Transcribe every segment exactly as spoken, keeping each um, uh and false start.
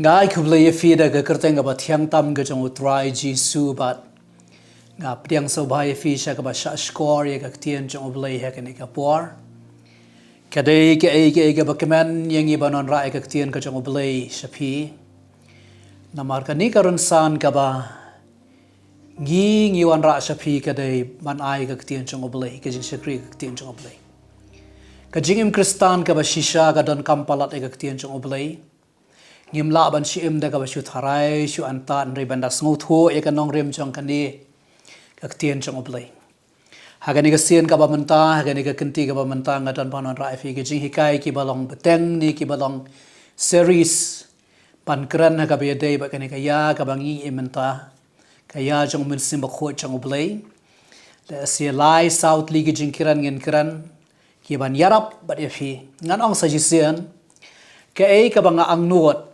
Nga ai khublei ïa phi da ka kyrteng kaba thiang tam ka jong U Trai Jisu bad nga pdiang sngewbha ïa phi sha kaba shah shkor ïa ka ktien jong U Blei ha kane ka por. Ka dei kaei kaei kaba kmen ïa ngi ban wanrah ïa ka ktien ka jong U Blei sha phi. Namar kane ka rynsan kaba ngi ngi wanrah sha phi ka dei ban ai ka ktien jong U Blei, ka jingshakri ka ktien jong U Blei. Ka jingim Khristan kaba shisha ka donkam palat ïa ka ktien jong U Blei. Ngim lah ban shim da kaba shu tharai shu antad hynrei ban da sngewthuh ïa ka nongrim jong kane ka ktien jong U Blei. Ha kane ka sien kaba mynta, ha kane ka kynti kaba mynta nga don ban wanrah ïa phi ka jinghikai kiba long bteng ne kiba long series ban kren ha kaba ïadei bad kane ka ïa kaba ngi im mynta. Ka ïa jong U Mynsiem Bakhuid jong U Blei. Lehse lai saw tylli ki jingkren ngin kren kiban ïarap bad ïa phi. Ngan ong sa shisien, kaei kaba nga angnud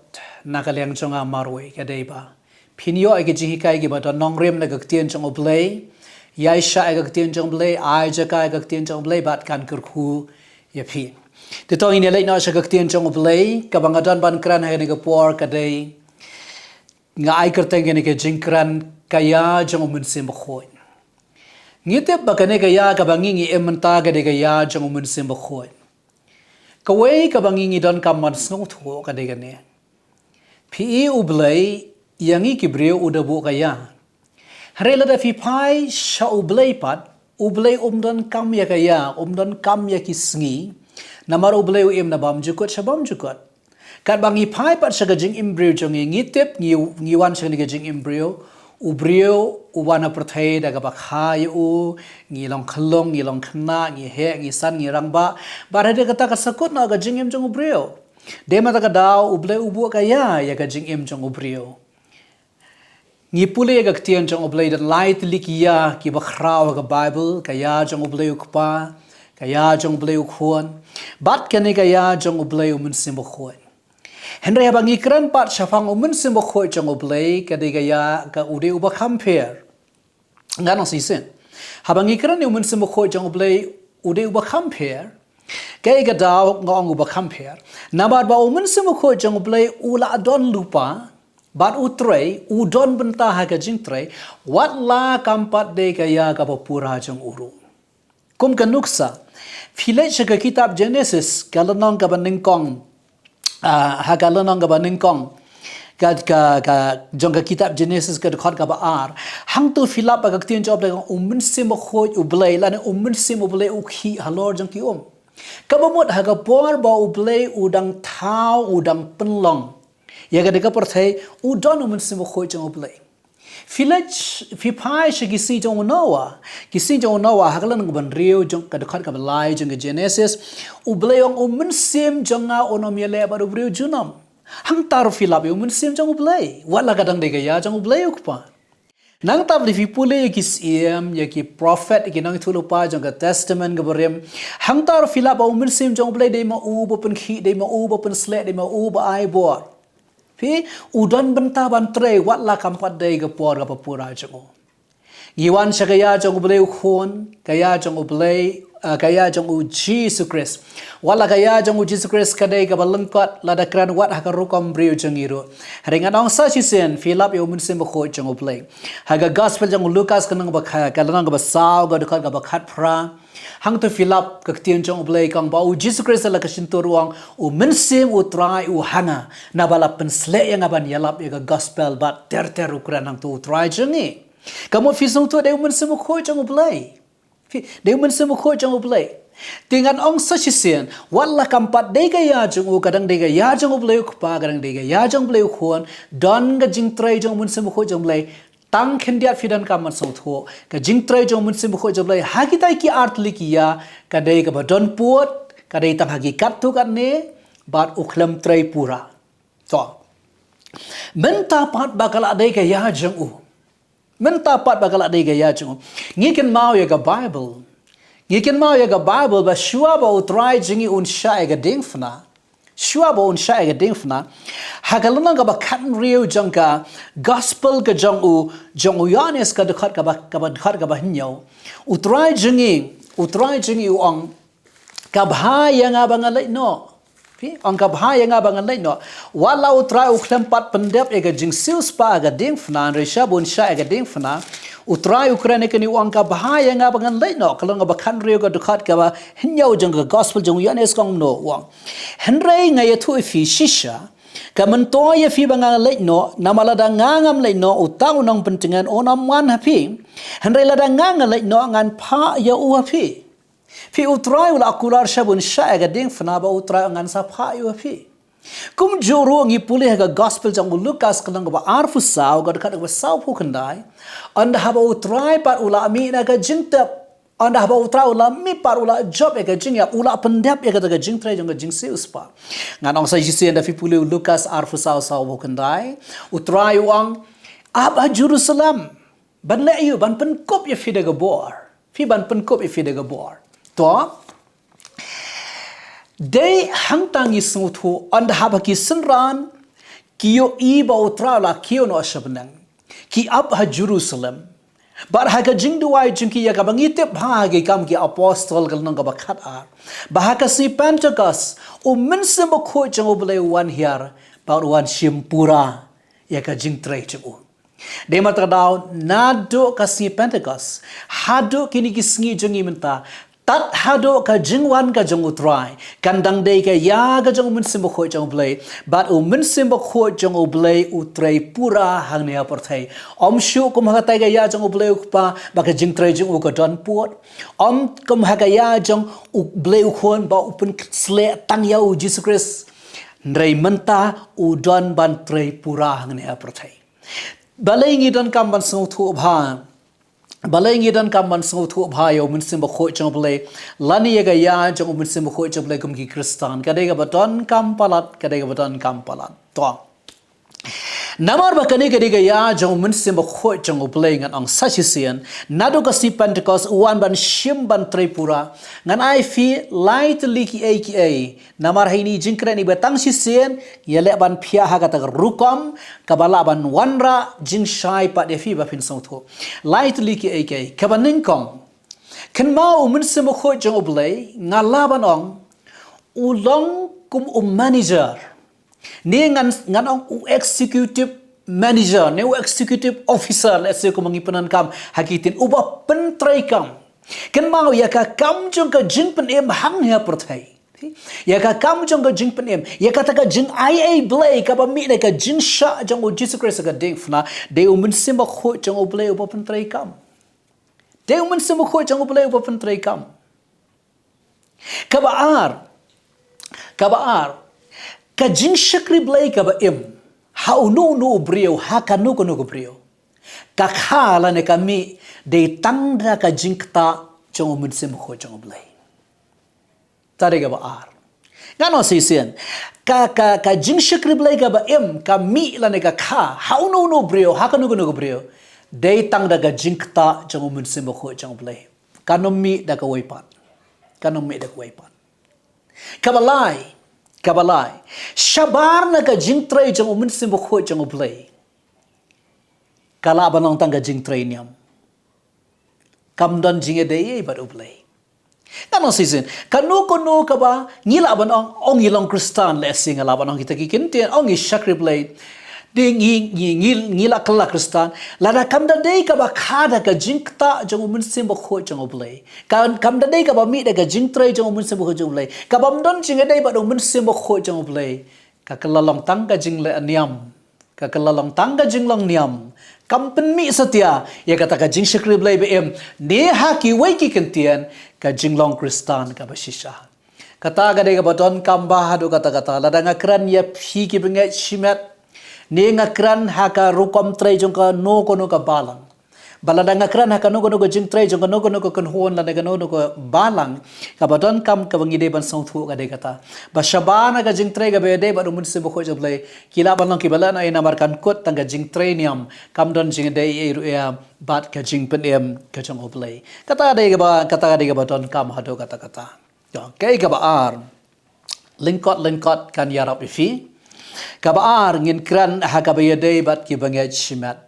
na ka liang jong nga marwei ka dei ba phin ïoh ïa ki jinghikai kiba don nongrim na ka ktien jong U Blei. Ïaishah ïa ka ktien jong U Blei, ai jaka ïa ka ktien jong U Blei bad kan kyrkhu ïa phi. Te to ngin ïa leit noh sha ka ktien jong U Blei, kaba nga don ban kren ha kane ka por ka dei, nga ai kyrteng kane ka jingkren ka ïa jong U Mynsiem Bakhuid. Ngi tip ba kane ka ïa kaba ngi ngi im mynta ka dei ka ïa jong U Mynsiem Bakhuid. Kawei kaba ngi ngi donkam ban sngewthuh ka dei kane. Phi i U Blei ïa ngi ki briew u da buh ka ïa. Hynrei lada phi phai sha U Blei pat, U Blei um donkam ïa ka ïa, um donkam ïa ki sngi. Namar U Blei u im na bymjukut sha bymjukut. Katba ngi phai pat sha ka jingim briew jong ngi, ngi tip ngi, ngi wan sha kane ka jingim briew. U briew u wan ha pyrthei da kaba kha ïa u, ngi long khyllung, ngi long khynnah, ngi heh, ngi san, ngi rangbah. Bad ha kata ka sahkut noh ka jingim jong u briew. Dei ma kata ka daw U Blei u buh ka ïa ïa ka jingim jong u briew. Ngi pule ïa ka ktien jong U Blei don lai tylli ki ïa kiba khraw ha ka Baibl, ka ïa jong U Blei U Kpa, ka ïa jong U Blei U Khun, bad kane ka ïa jong U Blei U Mynsiem Bakhuid. Hynrei haba ngi kren pat shaphang U Mynsiem Bakhuid jong U Blei, ka dei ka ïa ka u dei uba kham pher. Ngan ong shisien, haba ngi kren ïa U Mynsiem Bakhuid jong U Blei u dei uba kham pher. Kaei ka daw nga ong uba kham pher? Namar ba U Mynsiem Bakhuid jong U Blei u la don lypa bad u trei, u don bynta ha ka jingtrei, wat la kam pat dei ka ïa kaba pura jong u ruh. Kum ka nuksa, phi leit sha ka kitab Genesis, ka lynnong kaba nyngkong, ah, ha ka lynnong kaba nyngkong ka, ka, ka jong ka kitab Genesis ka dkhot kaba ar. Hangto phi lap ba ka ktien jong U Blei ka ong U Mynsiem Bakhuid U Blei, lane U Mynsiem U Blei u khih halor jong ki um. Kaba mut ha ka por ba U Blei u dang thaw, u dang pynlong ïa kane ka pyrthei, u don U Mynsiem Bakhuid jong U Blei. Phi leit, phi phai sha ki sngi jong u Noah, ki sngi jong u Noah, ha ka lynnong kaba hynriew jong ka dkhot kaba lai jong ka Genesis, U Blei u ong U Mynsiem jong nga un ym ïaleh bad u briew junom. Hangta ruh phi lap ïa U Mynsiem jong U Blei, wat la ka dang dei ka ïa jong U Blei U Kpa. Nangta lada phi pule ïa ki syiem, ïa ki prophet, ïa ki nongïathuhlypa jong ka Testament kaba rim, hangta ruh phi lap ba U Mynsiem jong U Blei dei ma u ba pynkhih, dei ma u ba pynsleh, dei ma u ba ai bor. Phi, u don bynta ban trei, wat la kam pat dei ka por kaba pura jong u. Ngi wan sha ka ïa jong U Blei U Khun, ka ïa jong U Blei, ah, ka ïa jong U Jisu Khrist. Wat la ka ïa jong U Jisu Khrist ka dei kaba lyngkot lada kren wat ha ka rukom briew jong ngi ruh. Hynrei ngan ong sa shisien, phi lap ïa U Mynsiem Bakhuid jong U Blei. Ha ka Gospel jong u Lukas ka lynnong kaba kha-, ka lynnong kaba saw, ka dkhot kaba khatphra. Hangto phi lap ka ktien jong U Blei ka ong ba U Jisu Khrist la ka shyntur u ong, U Mynsiem U Trai u ha nga, naba la pynsleh ïa nga ban ïalap ïa ka Gospel bad ter ter u kren hangto U Trai jong ngi. Ka mut phi sngewthuh dei U Mynsiem Bakhuid jong U Blei. Phi, dei U Mynsiem Bakhuid jong U Blei. Te ngan ong sa shisien, wat la kam pat dei ka ïa jong u, ka dang dei ka ïa jong U Blei U Kpa, ka dang dei ka ïa jong U Blei U Khun, don ka jingtrei jong U Mynsiem Bakhuid jong U Blei. Tang khyndiat phi donkam ban sngewthuh, ka jingtrei jong U Mynsiem Bakhuid jong U Blei ha kita ki artylli ki ïa, ka dei kaba don pud, ka dei tang ha ki katto katne, bad u khlem trei pura. To. Mynta pat ba ka la dei ka ïa jong u. Mynta pat ba ka la dei ka ïa jong u. Ngi kynmaw ïa ka Baibl. Ngi kynmaw ïa ka Baibl ba shuwa ba U Trai jong ngi un shah ïa ka diengphna. Shuwa ba un shah ïa ka diengphna. Ha ka lynnong kaba khathynriew jong ka Gospel ka jong u, jong u Ïoannis ka dkhot kaba, kaba dkhot kaba hynñiew. U Trai jong ngi, U Trai jong ngi u ong, ka bha ïa nga ba nga leit noh. Phi, ong ka bha ïa nga ba ngan leit noh. Wat la U Trai u khlem pat pyndep ïa ka jingsiewspah ha ka diengphna, hynrei sha bun sha ïa ka diengphna, U Trai u kren ïa kane, u ong ka bha ïa nga ba ngan leit noh. Ka lynnong kaba khathynriew, ka dkhot kaba hynñiew jong ka gospel jong u Ïoannis, ka ong kumno, u ong: Hynrei nga ïathuh ïa phi shisha, ka myntoi ïa phi ba nga leit noh, namar lada nga ngam leit noh, uta u nongpyntngen un ym wan ha phi. Hynrei lada nga nga leit noh, ngan phah ïa u ha phi. Phi, U Trai u la kular sha bun sha ïa ka diengphna ba U Trai u ong ngan sa phah ïa u ha phi. Kumjuh ruh ngi pule ha ka gospel jong u Lukas, ka lynnong kaba arphew saw, ka dkhot kaba sawphew khyndai. Ynda haba U Trai pat u la mih na ka jingtep, ynda haba U Trai u la mih pat u la jop ïa ka jingïap, u la pyndep ïa kata ka jingtrei jong ka jingsiewspah. Ngan ong sa shisien, da phi pule u Lukas arphew saw, sawphew khyndai, U Trai u ong: Ap ha Jerusalem. Ban leh aïu? Ban pynkup ïa phi da ka bor. Phi, ban pynkup ïa phi da ka bor. To, dei hangta ngi sngewthuh, ynda haba ki synran ki ïohi ba U Trai u la kiew noh sha bneng, ki ap ha Jerusalem. Bad ha ka jingduwai jong ki, ïa kaba ngi tip bha ha Ki Kam ki Apostol, ka lynnong kaba khatar, ba ha ka sngi Pentekost U Mynsiem Bakhuid jong U Blei u wan hiar bad u wan shim pura ïa ka jingtrei jong u. Dei ma ta ka daw, naduh ka sngi Pentekost haduh kine ki sngi jong ngi mynta, tad haduh ka jingwan ka jong U Trai, kan dang dei ka ïa ka jong U Mynsiem Bakhuid jong U Blei, bad U Mynsiem Bakhuid jong U Blei u trei pura hangne ha pyrthei. Ym shuh kum ha katei ka ïa jong U Blei U Kpa ba ka jingtrei jong u ka don pud. Ym kum ha ka ïa jong U Blei U Khun ba u pynsleh tang ïa U Jisu Khrist. Hynrei mynta u don ban trei pura hangne ha pyrthei. Balei ngi donkam ban sngewthuh bha? Balei ngi donkam ban sngewthuh bha ïa U Mynsiem Bakhuid jong U Blei, lane ïa ka ïa jong U Mynsiem Bakhuid jong U Blei kum ki Khristan? Ka dei kaba donkam palat, ka dei kaba donkam palat. To. Namar ba kane ka dei ka ïa jong U Mynsiem Bakhuid jong U Blei, ngan ong sa shisien, naduh ka sngi Pentekost u wan ban shim, ban trei pura. Ngan ai phi lai tylli kiei kiei. Namar ha ine i jingkren iba tang shisien, ïaleh ban phiah ha kata ka rukom kaba lah ban wanrah jingshai pat ïa phi ba phin sngewthuh. Lai tylli kiei kiei. Kaba nyngkong, kynmaw U Mynsiem Bakhuid jong U Blei, nga lah ban ong, u long kum u manager. Ne ngan, ngan ong u executive manager, ne u executive officer, lehse kum ngi pyndonkam ha ki ktien, uba pyntreikam. Kynmaw ïa ka kam jong ka jingpynim hangne ha pyrthei. Ïa ka kam jong ka jingpynim, ïa kata ka jingai ei Blei kaba mih na ka jingshah jong U Jisu Khrist ha ka diengphna, dei U Mynsiem Bakhuid jong U Blei uba pyntreikam. Dei U Mynsiem Bakhuid jong U Blei uba pyntreikam. Kaba ar, kaba ar, ka jingshakri Blei kaba im ha uno uno u briew, ha kano kano ka briew, ka kha lane ka mih dei tang da ka jingktah jong U Mynsiem Bakhuid jong U Blei. Ta dei kaba ar. Ngan ong shisien, ka, ka, ka jingshakri Blei kaba im, ka mih lane ka kha ha uno uno u briew, ha kano kano ka briew, dei tang da ka jingktah jong U Mynsiem Bakhuid jong U Blei. Kan ym mih da kawei pat. Kan ym mih da kawei pat. Kaba lai, kaba lai, shabar na ka jingtrei jong U Mynsiem Bakhuid jong U Blei, ka lah ban long tang ka jingtrei niam. Kam don jingïadei ei bad U Blei. Ngan ong shisien, kano kano kaba ngi lah ban ong, ong ngi long Khristan, lehse nga lah ban ong kita ki ktien, ong ngi shakri Blei, dei ngi, ngi, ngi, ngi la kylla Khristan. Lada kam da dei kaba kha da ka jingktah jong U Mynsiem Bakhuid jong U Blei, ka, kam da dei kaba mih da ka jingtrei jong U Mynsiem Bakhuid jong U Blei, kabym don jingïadei bad U Mynsiem Bakhuid jong U Blei, ka kylla long tang ka jingleh niam. Ka kylla long tang ka jinglong niam. Kam pynmih satia ïa kata ka jingshakri Blei ba im, ne ha kiwei ki ktien, ka jinglong Khristan kaba shisha. Kata ka dei kaba donkam bha haduh katta katta. Lada nga kren ïa phi ki bangeit shimet, ne nga kren ha ka rukom trei jong kano kano ka balang, ba lada nga kren ha kano kano ka jingtrei jong kano kano ka kynhun lane kano kano ka balang, kaba donkam kaba ngi dei ban sngewthuh ka dei kata, ba shabar na ka jingtrei kaba ïadei bad U Mynsiem Bakhuid jong U Blei, ki lah ban long kiba lehnohei namar kan kut tang ka jingtrei niam, kam don jingïadei ei ruh ïa bad ka jingpynim ka jong U Blei. Kata dei kaba, kata dei kaba donkam haduh katta katta. Ïa, kaei kaba ar. Lyngkot lyngkot kan ïarap ïa phi. Kaba ar, ngin kren ha kaba ïadei bad ki bangeit shimet.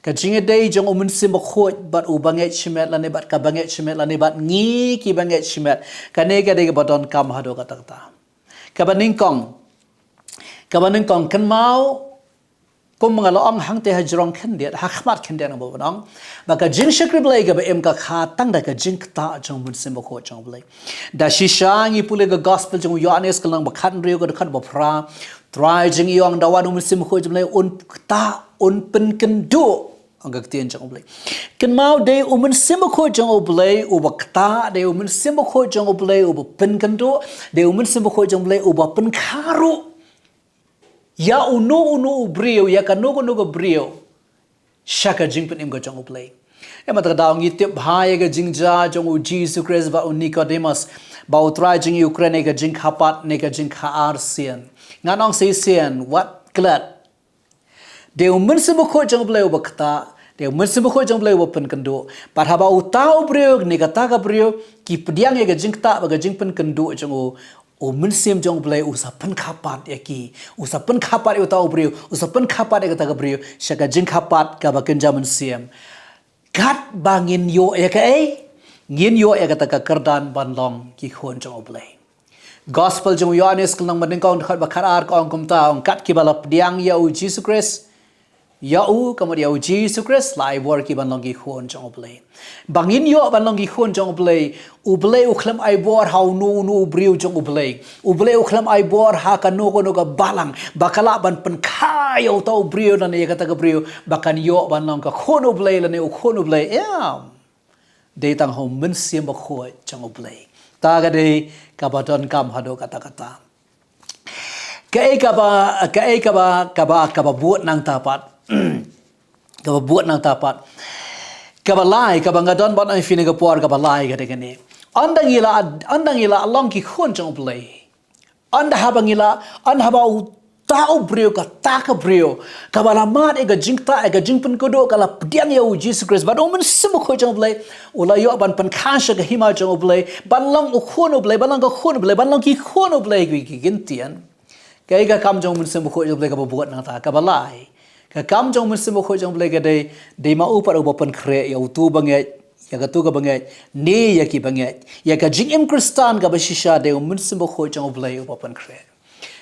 Ka jingïadei jong U Mynsiem Bakhuid bad u bangeit shimet lane bad ka bangeit shimet lane bad ngi ki bangeit shimet, kane ka dei kaba donkam haduh katta katta. Kaba nyngkong, kaba nyngkong, kynmaw, kum nga la ong hangta ha jrong khyndiat, ha khmat khyndiat nga ba ong ba ka jingshakri Blei kaba im ka kha tang da ka jingktah jong u Mynsiem Bakhuid jong u Blei. Da shisha ngi pule ka gospel jong u Ïoannis ka lynnong ba khathynriew ka dkhot ba phra, Trai jong ngi u ong da wan u Mynsiem Bakhuid jong u Blei un ktah, un pynkynduh, ong ka ktien jong u Blei. Kynmaw, dei u Mynsiem Bakhuid jong u Blei uba ktah, dei u Mynsiem Bakhuid jong u Blei uba pynkynduh, dei u Mynsiem Bakhuid jong u Blei uba pynkha ruh ïa uno uno u briew, ïa kano kano ka briew, sha ka jingpynim ka jong u Blei. Em, mynta ka daw ngi tip bha ïa ka jingjia jong u Jisu Khrist bad u Nicodemus, ba u Trai jong ngi u kren ïa ka jingkha pat ne ka jingkha arsien. Ngan ong shisien, wat klet. Dei u Mynsiem Bakhuid jong u Blei uba ktah, dei u Mynsiem Bakhuid jong u Blei uba pynkynduh. Bad haba uta u briew ne kata ka briew ki pdiang ïa ka jingktah bad ka jingpynkynduh jong u, u Mynsiem jong u Blei u sa pynkha pat ïa ki, u sa pynkha pat ïa uta u briew, u sa pynkha pat ïa kata ka briew sha ka jingkha pat kaba kynja mynsiem. Katba ngin ïoh ïa kaei? Ngin ïoh ïa kata ka kyrdan ban long ki khun jong u Blei. Gospel jong u Ïoannis ka lynnong ba nyngkong dkhot ba khatar ka ong kumta, ong, kat kiba la pdiang ïa u Jisu Khrist, ïa u, ka mut ïa u Jisu Khrist, la ai bor ïa ki ban long ki khun jong u Blei. Ba ngin ïoh ban long ki khun jong u Blei, u Blei u khlem ai bor ha uno uno u briew jong u Blei. U Blei u khlem ai bor ha kano kano ka balang ba ka lah ban pynkha ïa uta u briew lane ïa kata ka briew ba kan ïoh ban long ka khun u Blei lane u khun u Blei. Em. Dei tang ha u Mynsiem Bakhuid jong u Blei. Ta ka dei kaba donkam haduh katta katta. Kaei kaba, kaei kaba, kaba, kaba bud nangta pat. Kaba bud nangta pat. Kaba lai, kaba nga don bad ïa phi ha kane ka por, kaba lai ka dei kane. Ynda ngi la, ynda ngi la long ki khun jong u Blei. Ynda haba ngi la, ynda haba uta u briew, kata ka briew, kaba la mad ïa ka jingktah, ïa ka jingpynkhuid, ka la pdiang ïa u Jisu Khrist bad u Mynsiem Bakhuid jong u Blei, u la ïoh ban pynkha sha ka hima jong u Blei, ban long u khun u Blei, ban long ka khun u Blei, ban long ki khun u Blei, ki, ki kyntien. Kaei ka kam jong u Mynsiem Bakhuid jong u Blei kaba bud nangta, kaba lai? Ka kam jong u Mynsiem Bakhuid jong u Blei ka dei, dei ma u pat uba pynkhreh ïa uto uba ngeit, ïa kato kaba ngeit, ne ïa kiba ngeit. Ïa ka jingim Khristan kaba shisha dei u Mynsiem Bakhuid jong u Blei uba pynkhreh.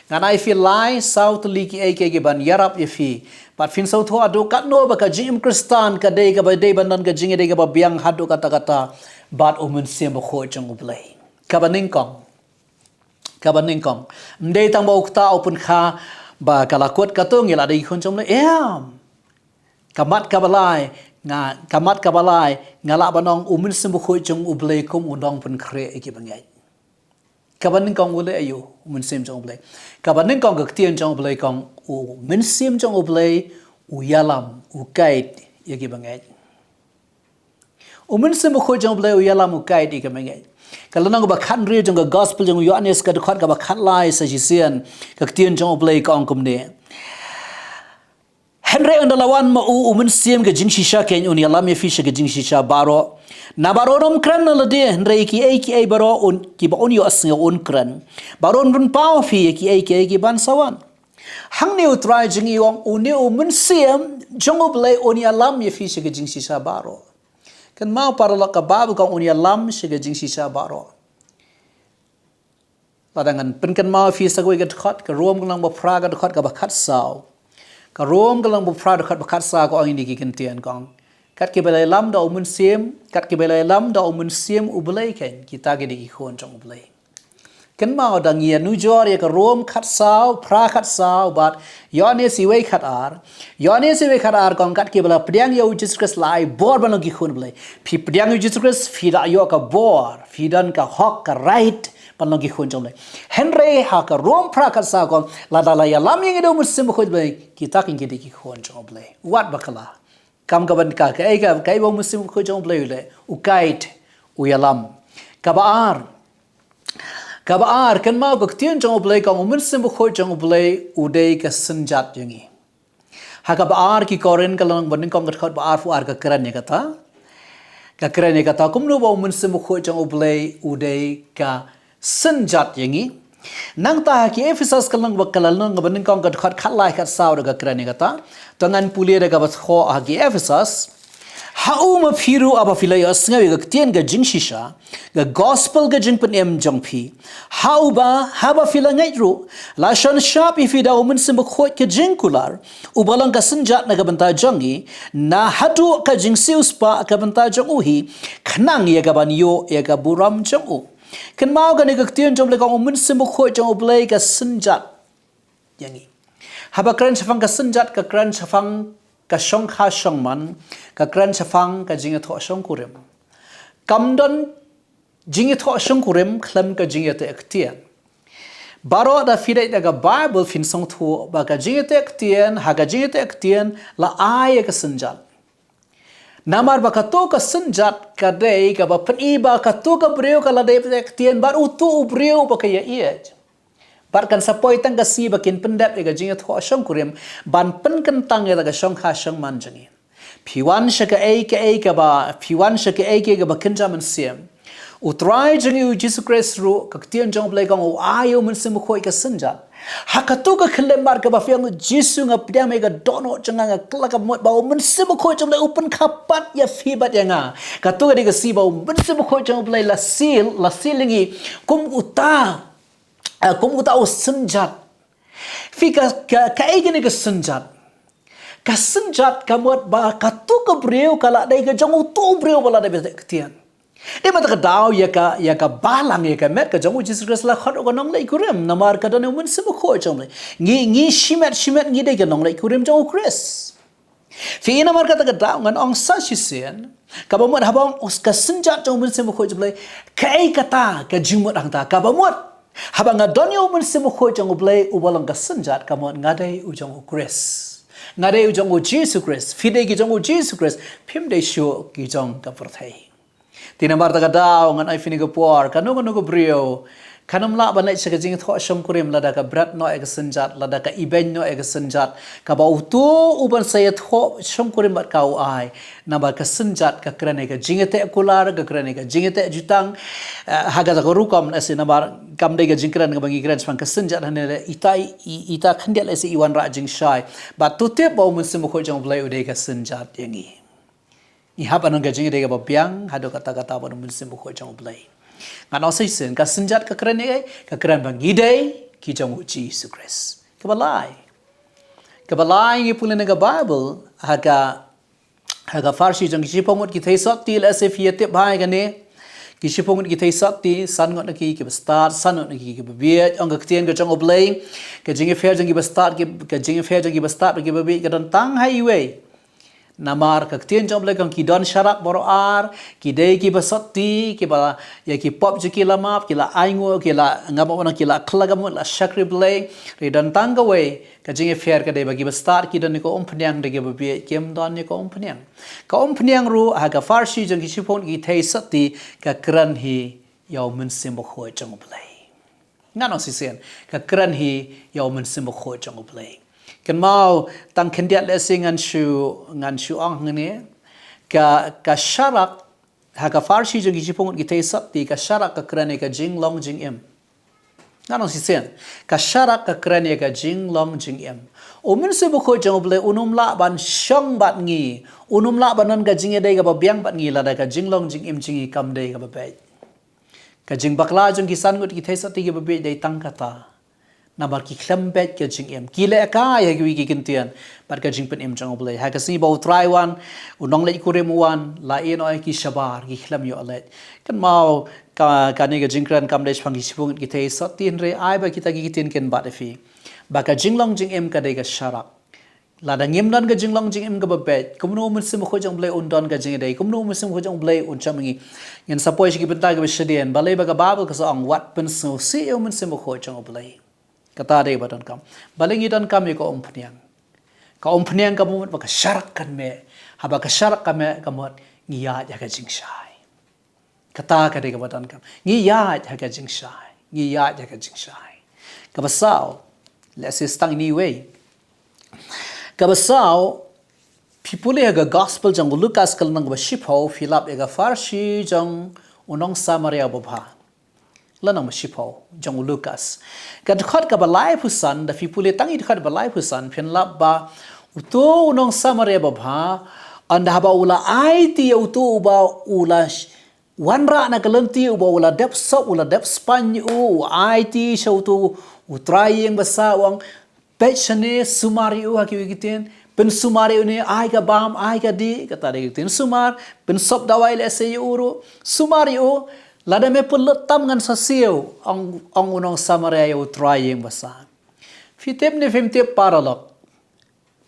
Ngan ai phi lai saw tylli kiei kiei kiban ïarap ïa phi. Bad phin sngewthuh haduh katno ba ka jingim Khristan ka dei kaba dei ban don ka jingïadei kaba biang haduh katta katta bad u Mynsiem Bakhuid jong u Blei. Kaba nyngkong. Kaba nyngkong. Ym dei tang ba u ktah u pynkha ba ka la kut kato ngi la dei ki khun jong u Blei. Em. Ka mat kaba lai, nga, ka mat kaba lai, nga lah ban ong u Mynsiem Bakhuid jong u Blei kum u nongpynkhreh ïa kiba ngeit. Kaba nyngkong u leh aïu, u Mynsiem jong u Blei? Kaba nyngkong ka ktien jong u Blei ka ong u Mynsiem jong u Blei u ïalam, u guide ïa kiba ngeit. U Mynsiem Bakhuid jong u Blei u ïalam, u guide ïa kiba ngeit. Ka lynnong kaba khathynriew jong ka gospel jong u Ïoannis ka dkhot kaba khatlai sa shisien, ka ktien jong u Blei ka ong kumne. Hynrei ynda la wan ma u, u Mynsiem ka jingshisha keiñ, un ïalam ïa phi sha ka jingshisha baroh. Naba ruh un ym kren na lade, hynrei kiei kiei baroh un, kiba un ïohsngew un kren. Bad un pynpaw ïa phi ïa kiei kiei kiban sa wan. Hangne u Trai jong ngi u ong une u Mynsiem jong u Blei un ïalam ïa phi sha ka jingshisha baroh. Kynmaw paralok, ka Baibl ka ong un ïalam sha ka jingshisha baroh. Lada ngan pynkynmaw ïa phi sa kawei ka dkhot, ka Rom ka lynnong ba phra ka dkhot kaba khatsaw. Ka Rom ka lynnong ba phra dkhot ba khatsaw ka ong ïa kine ki kyntien, ka ong, kat kiba la ïalam da u Mynsiem, kat kiba la ïalam da u Mynsiem u Blei keiñ, kita ki dei ki khun jong u Blei. Kynmaw, da ngi ïa nujor ïa ka Rom khatsaw, phra khatsaw bad Ïoannis wei khatar. Ïoannis wei khatar ka ong kat kiba la pdiang ïa u Jisu Khrist la ai bor ban long ki khun u Blei. Phi pdiang ïa u Jisu Khrist, phi la ïoh ka bor, phi don ka hok, ka right ban long ki khun jong u Blei. Hynrei ha ka Rom phra khatsaw ka ong, lada la ïalam ïa ngi da u Mynsiem Bakhuid u Blei, kita keiñ ki dei ki khun jong u Blei. Wat bakla. Kam ka ban ka, kaei ka, kaei ba u Mynsiem Bakhuid jong u Blei u leh, u guide, u ïalam. Kaba ar. Kaba ar, kynmaw, ka ktien jong u Blei ka ong u Mynsiem Bakhuid jong u Blei u dei ka synjat ïa ngi. Ha kaba ar ki Korinth ka lynnong ba nyngkong ka dkhot ba arphew ar ka kren ïa kata. Ka kren ïa kata kumno ba u Mynsiem Bakhuid jong u Blei u dei ka synjat ïa ngi. Nangta ha ki Ephesos ka lynnong ba, ka lynnong ba nyngkong ka dkhot khatlai khatsaw ruh ka kren ïa kata. To ngan pule da kaba thoh ha ki Ephesos. Ha u ma phi ruh haba phi la ïohsngew ïa ka ktien ka jingshisha, ka gospel ka jingpynim jong phi. Ha uba, haba phi la ngeit ruh, la shon shap ïa phi da u Mynsiem Bakhuid ka jingkular, uba long ka synjat na ka bynta jong ngi, na haduh ka jingsiewspah ka bynta jong u hi, khnang ïa kaban ïoh ïa ka burom jong u. Kynmaw kane ka ktien jong u Blei ka ong u Mynsiem Bakhuid jong u Blei ka synjat ïa ngi. Haba kren shaphang ka synjat, ka kren shaphang ka shongkha shongman, ka kren shaphang ka jingïathoh shongkurim. Kam don jingïathoh shongkurim khlem ka jingïateh ktien. Baroh da phi dei da ka Bible phin sngewthuh ba ka jingïateh ktien, ha ka jingïateh ktien la ai ïa ka synjat. Namar ba kato ka synjat ka dei kaba pyni ba kato ka briew ka la dei ba ktien bad uto u briew ba ka ïaieit. Bad kan sa poi tang ka sngi ba kin pyndep ïa ka jingïathoh shongkurim ban pynkyntang ïa ka shongkha shongman jong ngi. Phi wan sha kaei kaei kaba, phi wan sha kaei kaei kaba kynja mynsiem. U Trai jong ngi u Jisu Khrist ruh, ka ktien jong u Blei ka ong u ai u Mynsiem Bakhuid ka synjat. Ha kato ka khyllipmat kaba phi ong Jisu nga pdiang ïa ka dohnud jong nga, nga kylla ka mut ba u Mynsiem Bakhuid jong u Blei u pynkha pat ïa phi bad ïa nga. Kato ka dei ka sngi ba u Mynsiem Bakhuid jong u Blei la seal, la seal ïa ngi kum uta, eh, kum uta u synjat. Phi ka, ka, kaei kane ka synjat? Ka synjat ka mut ba kato ka briew ka la dei ka jong uto u briew ba la dei ba teh ktien. Dei ba ta ka daw ïa ka, ïa ka balang ïa ka met ka jong u Jisu Khrist la khot u ka nongleit kurim namar ka don u Mynsiem Bakhuid jong u Blei. Ngi, ngi shimet, shimet ngi dei ka nongleit kurim jong u Khrist. Phi i namar kata ka daw ngan ong sa shisien, kaba mut haba ong ka synjat jong u Mynsiem Bakhuid jong u Blei, kaei kata ka jingmut hangta, kaba mut haba nga don ïa u Mynsiem Bakhuid jong u Blei uba long ka synjat, ka mut nga dei u jong u Khrist. Nga dei u jong u Jisu Khrist, phi dei ki jong u Jisu Khrist, phim dei shuh ki jong ka pyrthei. Te namar kata ka daw ngan ai phi ïa ka por, kano kano ka briew kan ym lah ban leit sha ka jingïathoh shongkurim lada ka bret noh ïa ka synjat, lada ka ibeiñ noh ïa ka synjat, kaba uto uban sa ïathoh shongkurim bad ka u ai. Namar ka synjat ka kren ïa ka jingïateh kular, ka kren ïa ka jingïateh jutang, eh, ha kata ka rukom lehse namar kam dei ka jingkren kaba ngi kren shaphang ka synjat hangne, ita i, ita khyndiat lehse i wanrah jingshai. Bad to tip ba u Mynsiem Bakhuid jong u Blei u dei ka synjat ïa ngi. Ngi hap ban don ka jingïadei kaba biang haduh katta katta bad u Mynsiem Bakhuid jong u Blei. Ngan ong sa shisien, ka synjat ka kren ïa, ka kren ba ngi dei ki jong u Jisu Khrist. Kaba lai, kaba lai ngi pule na ka Bible, ha ka, ha ka pharshi jong ki shiphew ngut ki theisotti, lehse phi ïatip bha ïa kane. Ki shiphew ngut ki theisotti, san ngut na ki kiba stad, san ngut na ki kiba bieit. Ong ka ktien ka jong u Blei, ka jingïapher jong kiba stad, ki, ka jingïapher jong kiba stad bad kiba bieit ka don tang ha iwei. Namar ka ktien jong u Blei ka ong ki don sharak baroh ar, ki dei kiba sotti, kiba ïa ki pop jong ki la map, ki la ainguh, ki la, ngam ong, ki la khlad ka mut, la shakri Blei. Hynrei don tang kawei ka jingïapher, ka dei ba kiba stad ki don ïa ka umphniang, hynrei kiba bieit kim don ïa ka umphniang. Ka umphniang ruh ha ka pharshi jong ki shiphew ngut ki theisotti ka kren hi ïa u Mynsiem Bakhuid jong u Blei. Ngan ong shisien, ka kren hi ïa u Mynsiem Bakhuid jong u Blei. Kynmaw, tang khyndiat lehse ngan shu, ngan shu ong hangne, ka, ka sharak ha ka pharshi jong ki shiphew ngut ki theisotti, ka sharak ka kren ïa ka jinglong jingim. Ngan ong shisien, ka sharak ka kren ïa ka jinglong jingim. U Mynsiem Bakhuid jong u Blei un ym lah ban shong bad ngi, un ym lah ban don ka jingïadei kaba biang bad ngi lada ka jinglong jingim jong ngi kam dei kaba beit. Ka jingbakla jong ki san ngut ki theisotti kiba bieit dei tang kata. Namar ki khlem beit ka jingim. Ki leh kai ha kiwei ki ktien bad ka jingpynim jong u Blei. Ha ka sngi ba u Trai u wan, u nongleit kurim u wan, la ïehnoh ïa ki shabar, ki khlem ïoh leit. Kynmaw, ka, kane ka jingkren kam dei shaphang ki shiphew ngut ki theisotti, hynrei ai ba kita ki ktien kin bat ïa phi ba ka jinglong jingim ka dei ka sharak. Lada ngim don ka jinglong jingim kaba beit, kumno u Mynsiem Bakhuid jong u Blei un don ka jingïadei, kumno u Mynsiem Bakhuid jong u Blei un shong ma ngi? Ngin sa poi sha ki bynta kiba shadien, balei ba ka Bible ka sa ong wat pynsngewsih ïa u Mynsiem Bakhuid jong u Blei. Kata dei ba donkam. Balei ngi donkam ïa ka umphniang? Ka umphniang ka mut ba ka sharak kan meh, haba ka sharak ka meh ka mut ngi ïaid ïa ka jingshai. Kata ka dei kaba donkam. Ngi ïaid ha ka jingshai. Ngi ïaid ha ka jingshai. Kaba saw, lehse tang ine iwei. Kaba saw, phi pule ha ka gospel jong u Lukas ka lynnong kaba shiphew, phi lap ïa ka pharshi jong u nong Samaria babha. Lynnong ba shiphew jong u Lukas. Ka dkhot kaba laiphew san, da phi pule tang ïa dkhot ba laiphew san, phin lap ba uto u nong Samaria babha Ynda haba u la aiti ïa uto uba u la sh-, wanrah na ka lynti, uba u la dep sop, u la dep spaiñ ïa u, u aiti sha uto u trai ïing basa, u ong, peit shane, sumar ïa u ha kiwei ki ktien, pynsumar ïa une, ai ka bam, ai ka dih, kata dei ka ktien sumar, pynsop dawai lehse ïa u ruh, sumar ïa u, lada me pynlut tam ngan sa siew, ong, ong u nong Samaria ïa u trai ïing basa. Phi tip ne phim tip paralok,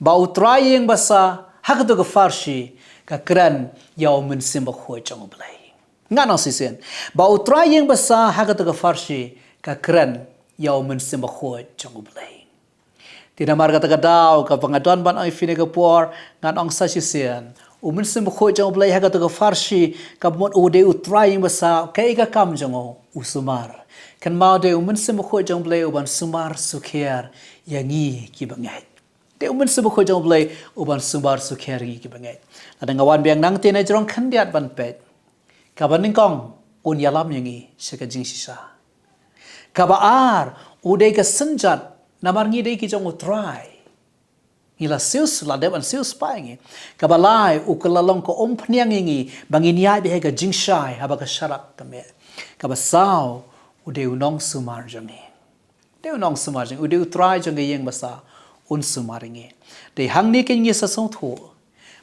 ba u trai ïing basa ha kato ka pharshi ka kren ïa u Mynsiem Bakhuid jong U Blei. Ngan ong shisien, ba u trai ïing basa ha kato ka pharshi ka kren ïa u Mynsiem Bakhuid jong U Blei. Te namar kata ka daw, kaba nga don ban ong ïa phi kane ka por, ngan ong sa shisien, u Mynsiem Bakhuid jong U Blei ha kato ka pharshi, kaba mut u dei u trai ïing basa, kaei ka kam jong u? U sumar. Kynmaw, dei u Mynsiem Bakhuid jong U Blei uban sumar sukher ïa ngi kiba ngeit. Dei u Mynsiem Bakhuid jong U Blei uban sumar sukher ïa ngi kiba ngeit. Lada nga wan biang nangta, nga jrong khyndiat ban peit. Kaba nyngkong, un ïalam ïa ngi sha ka jingshisha. Kaba ar, u dei ka synjat namar ngi dei ki jong u Trai. Ngi la siew, la dep ban siewspah ïa ngi. Kaba lai, u kylla long ka umphniang ïa ngi ba ngin ïaid beit ha ka jingshai haba ka sharak ka meh. Kaba saw, u dei u nongsumar jong ngi. Dei u nongsumar jong ngi, u dei u trai jong ka ïing basa, un sumar ïa ngi. Dei hangne keiñ ngi sa sngewthuh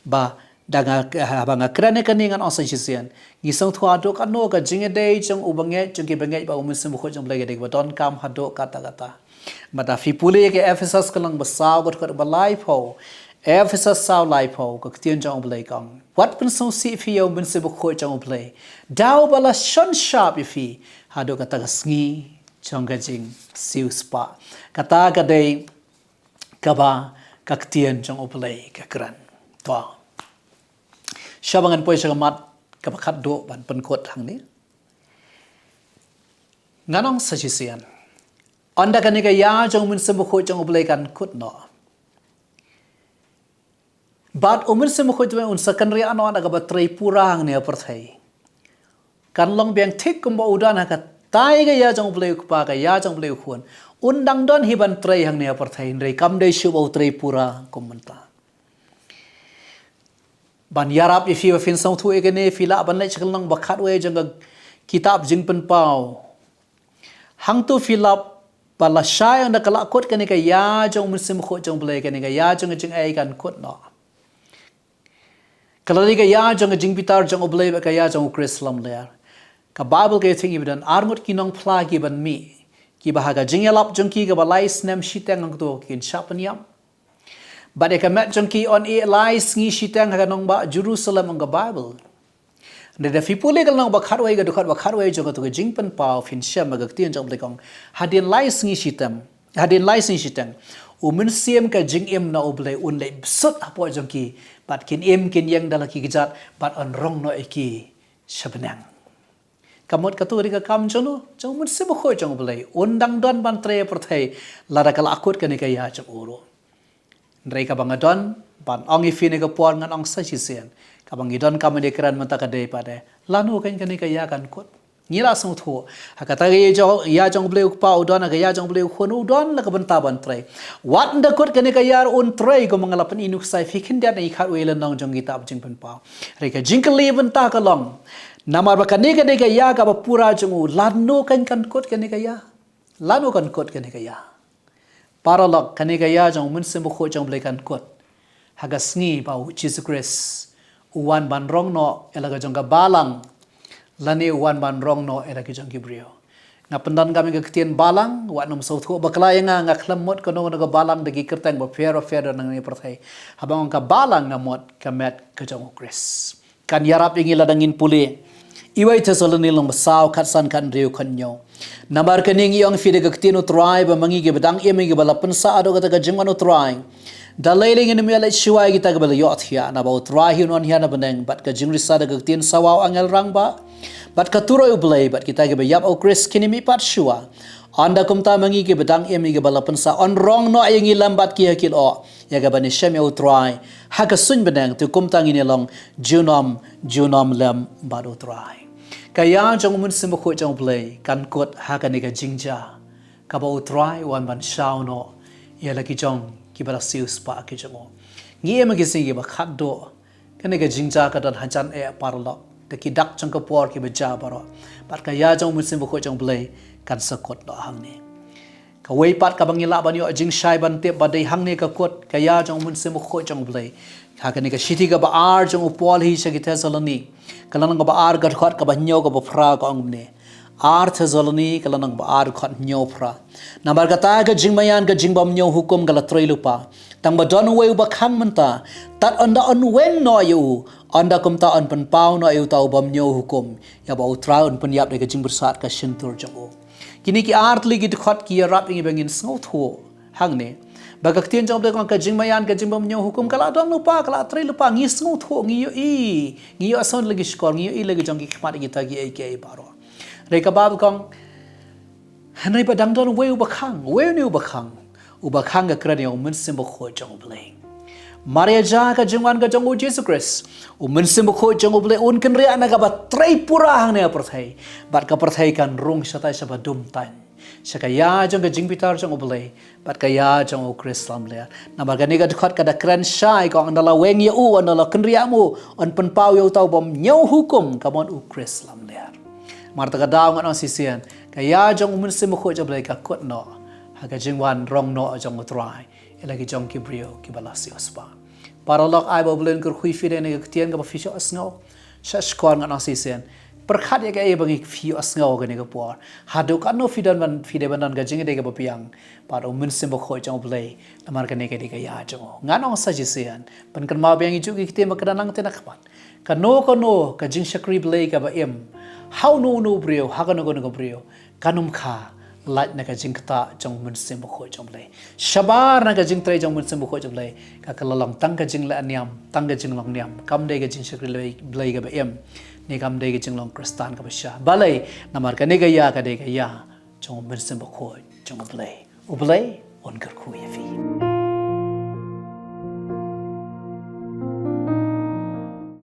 ba da nga, haba nga kren ïa kane, ngan ong sa shisien, ngi sngewthuh haduh katno ka jingïadei jong u bangeit, jong ki bangeit bad u Mynsiem Bakhuid jong U Blei ka dei kaba donkam haduh katta katta. Bad da phi pule ïa ka Ephesus ka lynnong ba saw, ka dkhot ba laiphew. Ephesus saw, laiphew, ka ktien jong U Blei ka ong, wat pynsngewsih phi ïa u Mynsiem Bakhuid jong U Blei, da uba la shon shap ïa phi haduh kata ka sngi jong ka jingsiewspah. Kata ka dei kaba ka ktien jong U Blei ka kren. To, shwa ba ngan poi sha ka mat kaba khatduh ban pynkut hangne, ngan ong sa shisien, ynda kane ka ïa jong u Mynsiem Bakhuid jong U Blei kan kut noh, bad u Mynsiem Bakhuid jong U Blei un sa kynriah noh na kaba trei pura hangne ha pyrthei, kan long biang thik kumba u don ha katai ka ïa jong U Blei U Kpa, ka ïa jong U Blei U Khun. Un dang don hi ban trei hangne ha pyrthei, hynrei kam dei shuh ba u trei pura kum mynta. Ban ïarap ïa phi ba phin sngewthuh ïa kane, phi lah ban leit sha ka lynnong ba khatwei jong ka kitab Jingpynpaw. Hangto phi lah ban lashai ynda ka la kut kane ka ïa jong u Mynsiem Bakhuid jong U Blei, kane ka ïa jong ka jingaiei kan kut noh. Ka la dei ka ïa jong ka jingbitar jong U Blei bad ka ïa jong U Khrist lamler. Ka Baibl ka ïathuh ïa ngi ba don arngut ki nongphla kiban mih, kiba ha ka jingïalap jong ki kaba lai snem shiteng hangto kin shah pynïap. Bad ïa ka met jong ki yn ïeh lai sngi shiteng ha ka nongbah Jerusalem, ong ka Baibl. Hynrei da phi pule ka lynnong ba khatwei, ka dkhot ba khatwei jong kato ka Jingpynpaw, phin shem ba ka ktien jong U Blei ka ong, hadien lai sngi shiteng, hadien lai sngi shiteng, u mynsiem ka jingim na U Blei un leit bsut hapoh jong ki, bad kin im kin ïeng da la ki kjat, bad yn rong noh ïa ki sha bneng. Ka mut kato ka dei ka kam jong u, jong u Mynsiem Bakhuid jong U Blei, un dang don ban trei ha pyrthei lada ka la kut kane ka ïa jong u ruh. Hynrei kaba nga don ban ong ïa phi kane ka por, ngan ong sa shisien, kaba ngi donkam ban ïakren mynta ka dei pat de, lano keiñ kane ka ïa kan kut. Ngi la sngewthuh, ha kata ka ïa jong, ïa jong U Blei U Kpa u don, ha ka ïa jong U Blei U Khun u don la ka bynta ban trei. Wat ynda kut kane ka ïa ruh un trei, kumba nga la pyni nuksa ïa phi khyndiat na i khatwei lynnong jong ka kitab Jingpynpaw. Hynrei ka jingkylli bynta ka long, namar ba kane ka dei ka ïa kaba pura jong u, lano keiñ kan kut kane ka ïa? Lano kan kut kane ka ïa? Paralok, kane ka ïa jong u Mynsiem Bakhuid jong U Blei kan kut ha ka sngi ba u Jisu Khrist u wan ban rong noh ïa la ka jong ka balang, lane u wan ban rong noh ïa la ki jong ki briew. Nga pyndonkam ïa ka ktien balang, wat nym sngewthuh bakla ïa nga, nga khlem mut kano kano ka balang da ki kyrteng bapher bapher don hangne ha pyrthei. Haba nga ong ka balang, nga mut ka met ka jong u Khrist. Kan ïarap ïa ngi lada ngin pule Iwei Thessaloni lynnong ba saw, khatsan, khathynriew, khathynñiew. Namar kane ngi ong ïa phi da ka ktien U Trai ba ma ngi kiba dang im, kiba la pynsah haduh kata ka jingwan U Trai, da lei lei ngin ym ïaleit shuwa ïa kita kiba la ïohthiah, naba U Trai hi un wan hiar na bneng bad ka jingrisa da ka ktien sawa u angel rangbah bad ka turoi U Blei, bad kita kiba ïap ha u Khrist kin ym mihpat shuwa. Ynda kumta ma ngi kiba dang im, kiba la pynsah, yn rong noh ïa ngi lem bad ki ha ki lyoh, ïa kaban ïashem ïa U Trai ha ka suiñ bneng. Te kumta ngin ïalong junom junom lem bad U Trai. Ka ïa jong u Mynsiem Bakhuid jong U Blei kan kut ha kane ka jingjia kaba U Trai u wan ban shaw noh ïa la ki jong kiba la siewspah ki jong u. Ngi im ha ki sngi kiba khatduh, Kane ka jingjia ka don hajan eh paralok. Da ki dak jong ka por kiba jia baroh. Bad ka ïa jong u Mynsiem Bakhuid jong u Blei kan sa kut noh hangne. Kawei pat kaba ngi lah ban ïoh jingshai ban tip ba dei hangne ka kut ka ïa jong u Mynsiem Bakhuid jong u Blei. Ha kane ka shithi kaba ar jong u Paul hi sha ki Thessaloni. Ka lynnong kaba ar ka dkhot kaba hynñiew kaba phra ka ong kumne. Ar Thessaloni ka lynnong kaba ar dkhot hynñiew phra. Namar kata ka jingmaïan ka jingbymñiew hukum ka la trei lypa. Tang ba don uwei uba khang mynta. Tad ynda yn weng noh ïa u. Ynda kumta yn pynpaw noh ïa uta u bymñiew hukum. Ïa ba u Trai un pynïap da ka jingpyrsad ka shyntur jong u. Kine ki ar tylli ki dkhot ki ïarap ïa ngi ba ngin sngewthuh hangne. Ba ka ktien jong u Blei ka ong ka jingmaïan ka jingbymñiew hukum ka la don lypa, ka la trei lypa, ngi sngewthuh, ngi ïohi, ngi ïohsngew la ki shkor, ngi ïohi la ki jong ki khmat ïa kita kiei kiei baroh. Hynrei ka Baibl ka ong, hynrei ba dang don uwei uba khang, uwei une uba khang, uba khang ka kren ïa u Mynsiem Bakhuid jong u Blei. Mar ïa jia ka jingwan ka jong u Jisu Khrist, u Mynsiem Bakhuid jong u Blei un kynriah na kaba trei pura hangne ha pyrthei. Bad ka pyrthei kan rung shatai shaba dum taiñ. Sha ka ïa jong ka jingbitar jong u Blei, bad ka ïa jong u Khrist lamler. Namar kane ka dkhot ka da kren shai ka ong ynda la weng ïa u, ynda la kynriah mo, yn pynpaw ïa uta u bymñiew hukum ka mon u Khrist lamler. Mar ta ka daw ngan ong shisien, ka ïa jong u Mynsiem Bakhuid jong u Blei ka kut noh ha ka jingwan rong noh jong u Trai ïa la ki jong ki briew kiba la siewspah. Paralok, ai ba u Blei un kyrkhu ïa phi da kane ka ktien kaba phi ïohsngew. Sha shkor ngan ong shisien. Pyrkhat ïa kaei ba ngi phi ïohsngew kane ka por. Haduh katno phi don ban phi dei ban don ka jingïadei kaba biang bad u Mynsiem Bakhuid jong u Blei. Namar kane ka dei ka ïa jong u. Ngan ong sa shisien. Pynkynmaw biang ïa juh ki ktien ba ka da nang tei na khmat. Kano kano ka jingshakri Blei kaba im. Ha uno uno u briew, ha kano kano ka briew. Kan ym kha lait na ka jingktah jong u Mynsiem Bakhuid jong u Blei. Shabar na ka jingtrei jong u Mynsiem Bakhuid jong u Blei. Ka ka la long tang ka jingleh niam, tang ka jinglong niam. Kam dei ka jingshakri Blei, Blei kaba im. Ne kam dei ka jinglong Khristan kaba shisha. Balei, namar kane ka ïa ka dei ka ïa jong u Mynsiem Bakhuid jong u Blei. U Blei un kyrkhu ïa phi.